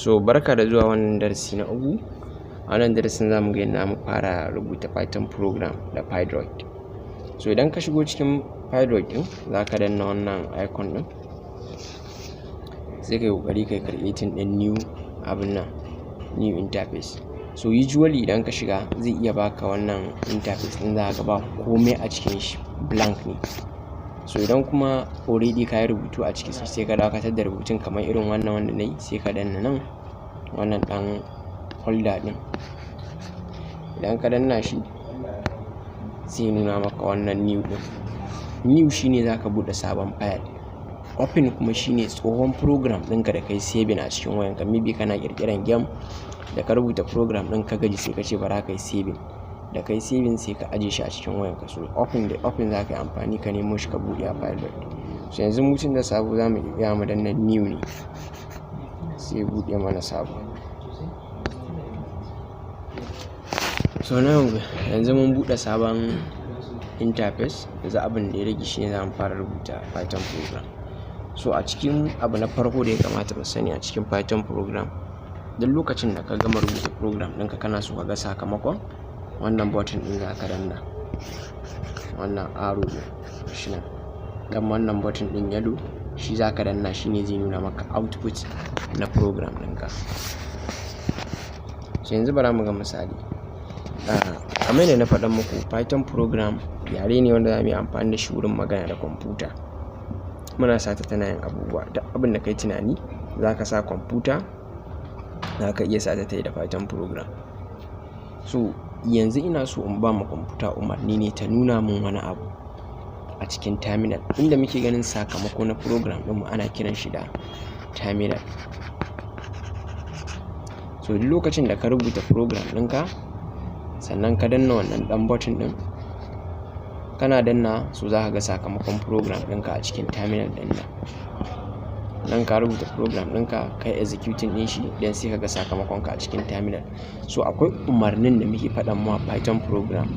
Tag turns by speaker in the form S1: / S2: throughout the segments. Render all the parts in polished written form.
S1: So barka da zuwa wannan darasi na uku. A wannan darasin za mu ga yadda mu fara rubuta Python program da Pydroid. So idan ka shigo cikin Pydroid ɗin, za ka danna wannan icon ɗin, sai ka yi ƙoƙari ka yi creating ɗin new abun nan, new interface. So usually idan ka shiga zai iya baka wannan interface ɗin, za ka ga ba komai a cikin shi, blank ne. So idan kuma already ka yi rubutu a ciki, sai ka dakatar da rubutun kamar irin wannan wanda na yi, sai ka danna nan wannan ɗan folder ɗin. Idan ka danna shi, zai nuna maka wannan new ɗin. New shine za ka buɗe sabon file. Open kuma shine tsohon program ɗinka da kai saving a cikin wayanka. Maybe kana ƙirƙiran game, da ka rubuta program ɗin ka gaji, sai ka ce bara ka yi saving. Da kai saving, sai ka ajiye shi a cikin wayanka. So open, da open za ka yi amfani ka nemo shi ka buɗe a Pydroid. So yanzu mu tun da sabo, za mu iya mu danna new ne, sai buɗe mana sabo. So now yanzu mun buɗe sabon interface. Yanzu abin da ya rage shine za mu fara rubuta Python program. So a cikin abu na farko da ya kamata mu sani a cikin Python program, duk lokacin da ka gama rubuta program ɗinka, kana so ka ga sakamakon, wannan button ɗin za ka danna. Wannan arrow ɗin, gashi nan. Ɗan wannan button ɗin yellow, shi za ka danna, shi ne zai nuna maka output na program ɗinka. So yanzu bara mu ga misali. Kamar yadda na faɗa muku, Python program yare ne wanda za mu yi amfani da shi wurin magana da kwamfuta. Muna sa ta tana yin abubuwa. Duk abin da ka yi tunani za ka sa kwamfuta, za ka iya sa ta tayi da Python program. So yanzu ina so in ba ma kwamfuta umarni ne ta nuna min wani abu a cikin terminal. Inda muke ganin sakamako na program ɗinmu ana kiran shi da terminal. So duk lokacin da ka rubuta program ɗinka, sannan ka danna wannan ɗan button ɗin, kana danna, so za ka ga sakamakon program ɗinka a cikin terminal ɗin nan. Nan ka rubuta program ɗinka, ka yi executing ɗin shi, then sai ka ga sakamakon ka a cikin terminal. So akwai umarnin da muke faɗan ma Python program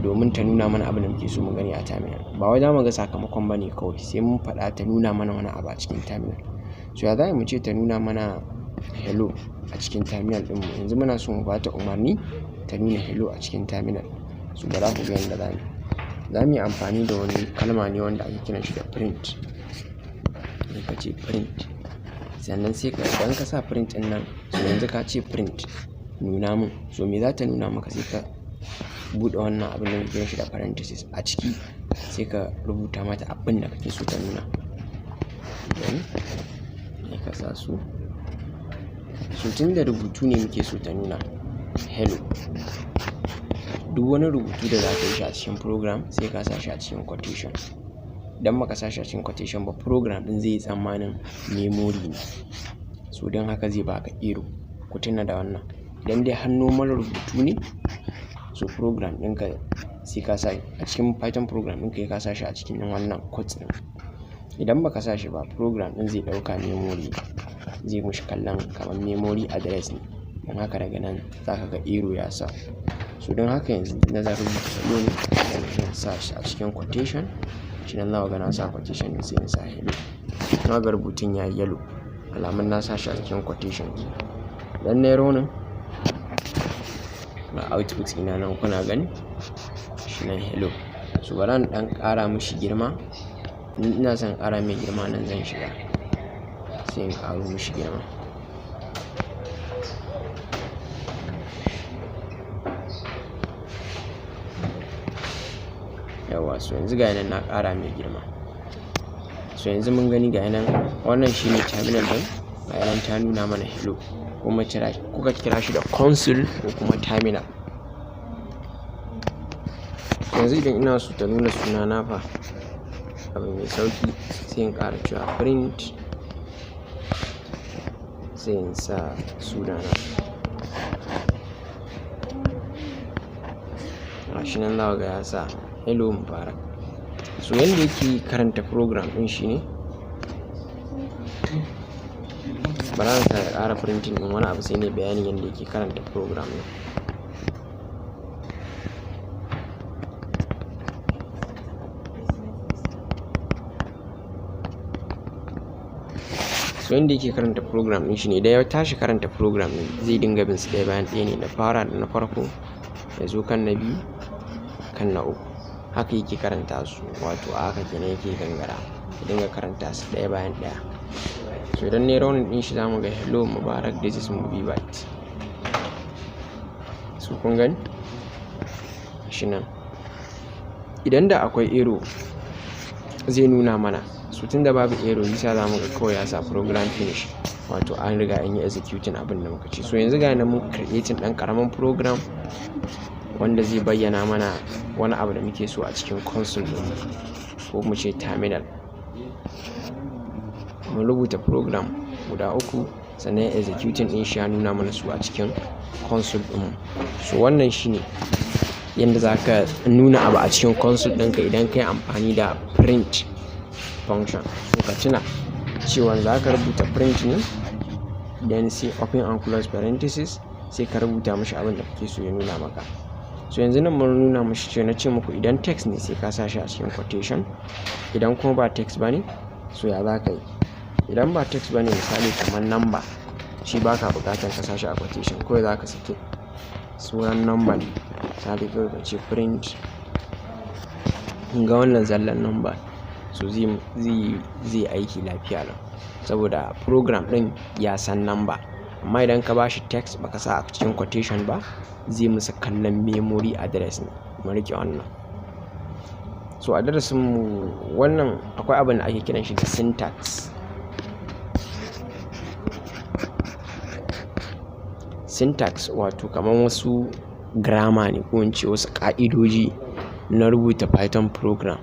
S1: domin ta nuna mana abin da muke so mu gani a terminal. Ba wai za mu ga sakamakon ba ne kawai, sai mun faɗa ta nuna mana wani abu a cikin terminal. So ya za mu ce ta nuna mana hello a cikin terminal ɗinmu? Yanzu muna so mu ba ta umarni ta nuna hello a cikin terminal. So bara ku ga yanda za mu yi. Za mu yi amfani da wani kalma ne wanda ake kiran shi da print. Sai ka ce print. Sannan sai ka, idan ka sa print ɗin nan, so yanzu ka ce print, nuna mun. So me za ta nuna maka? Sai ka buɗe wannan abin da muke kiran shi da parenthesis, a ciki sai ka rubuta mata abin da kake so ta nuna. Then sai ka sa su. So tun da rubutu ne muke so ta nuna, hello. Duk wani rubutu da za ka yi shi a cikin program, sai ka sa shi a cikin quotation. Idan ba ka sa shi a cikin quotation ba, program ɗin zai yi tsammanin memory ne. So don haka zai baka error. Ku tuna da wannan. Idan dai har normal rubutu ne, so program ɗinka sai ka sa a cikin Python program ɗinka, sai ka sa shi a cikin wannan quotes ɗin. Idan ba ka sa shi ba, program ɗin zai ɗauka memory, zai mushi kallon kamar memory address ne. Don haka daga nan za ka ga error ya sa. So don haka yanzu na zan rubuta hello ne, zan sa shi a cikin quotation. Shi nan za ku ga na sa quotation ɗin, sai in sa hello. Na ga rubutun yayi yellow, alamun na sa shi a cikin quotation. Idan nayi running, ga output ina nan kuna gani, shi nan hello. So bara in ɗan ƙara mishi girma. In ina son ƙara mai girma, nan zan shiga, sai in ƙaro mishi girma. Yauwa, so yanzu ga nan na ƙara mai girma. So yanzu mun gani, ga nan wannan shine terminal ɗin, ga nan ta nuna mana hello. Kuma kira, kuka kira shi da console ko kuma terminal. Yanzu idan ina so ta nuna sunana fa, abu mai sauƙi, sai in ƙara cewa print, sai in sa sunana. Gashi nan za ku ga ya sa hello Mubarak. So yanda yake karanta program ɗin shine, bara na sa ya ƙara printing ɗin wani abu, sai nayi bayanin yanda yake karanta program ɗin. So yanda yake karanta program ɗin shine, idan ya tashi karanta program ɗin, zai dinga bin su ɗaya bayan ɗaya ne, na fara da na farko, ya zo kan na biyu, kan na uku. Haka yake karanta su, wato a haka kenan yake gangara, ya dinga karanta su ɗaya bayan ɗaya. So idan nayi running ɗin shi, zamu ga "Hello Mubarak, this is Movie Byte". So kun gani shi nan, idan da akwai error zai nuna mana. So tunda babu error, yasa zamu ga kawai ya sa "Program finish", wato an riga an yi executing abin da muka ce. So yanzu ga nan mun creating ɗan ƙaramin program wanda zai bayyana mana wani abu da muke so a cikin console ɗin, ko mu ce terminal. Mun rubuta program guda uku, sannan executing ɗin shi ya nuna mana su a cikin console ɗinmu. So wannan shine yanda za ka nuna abu a cikin console ɗinka idan ka yi amfani da print function. So ka tuna cewa za ka rubuta print ne, then sai open and close parenthesis, sai ka rubuta mashi abin da kake so ya nuna maka. So yanzu nan mun nuna mashi cewa, na ce muku idan text ne, sai ka sa shi a cikin quotation. Idan kuma ba text ba ne, so ya za ka yi? Idan ba text ba ne, misali kamar number, shi baka buƙatar ka sa shi a quotation, kawai za ka saki sunan number ne. Misali, kawai ka ce print, ga wannan zallan number, so zai aiki lafiya lau saboda program ɗin ya san number. Amma idan ka bashi text baka sa a cikin quotation ba, zai musu kallon memory address ne. Mu riƙe wannan. So a darasin mu wannan, akwai abin da ake kiran shi da syntax. Syntax wato kamar wasu grammar ne, ko in ce wasu ƙa'idoji na rubuta Python program.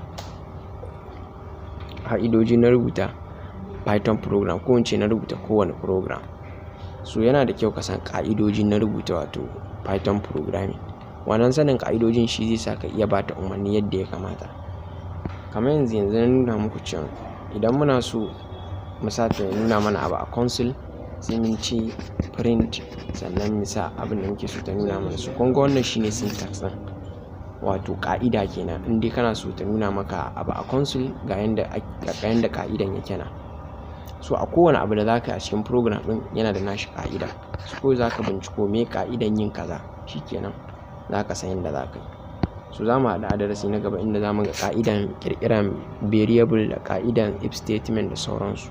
S1: Ƙa'idoji na rubuta Python program, ko in ce na rubuta kowane program. So yana da kyau ka san ƙa'idoji na rubuta, wato Python programming. Wannan sanin ƙa'idojin shi zai sa ka iya ba ta umarni yadda ya kamata. Kamar yanzu, yanzu na nuna muku cewa idan muna so mu sa ta nuna mana abu a console, sai mun ce print, sannan mu sa abin da muke so ta nuna mana. So kun ga wannan shine syntax ɗin, wato ƙa'ida kenan. In dai kana so ta nuna maka abu a console, ga yanda ƙa'idan yake nan. So a kowane abu da za ka yi a cikin program ɗin yana da nashi ƙa'ida. So kawai za ka binciko me ƙa'idan yin kaza, shi kenan za ka san yadda za ka yi. So za mu haɗu a darasi na gaba, inda za mu ga ƙa'idan ƙirƙiran variable da ƙa'idan if statement da sauransu.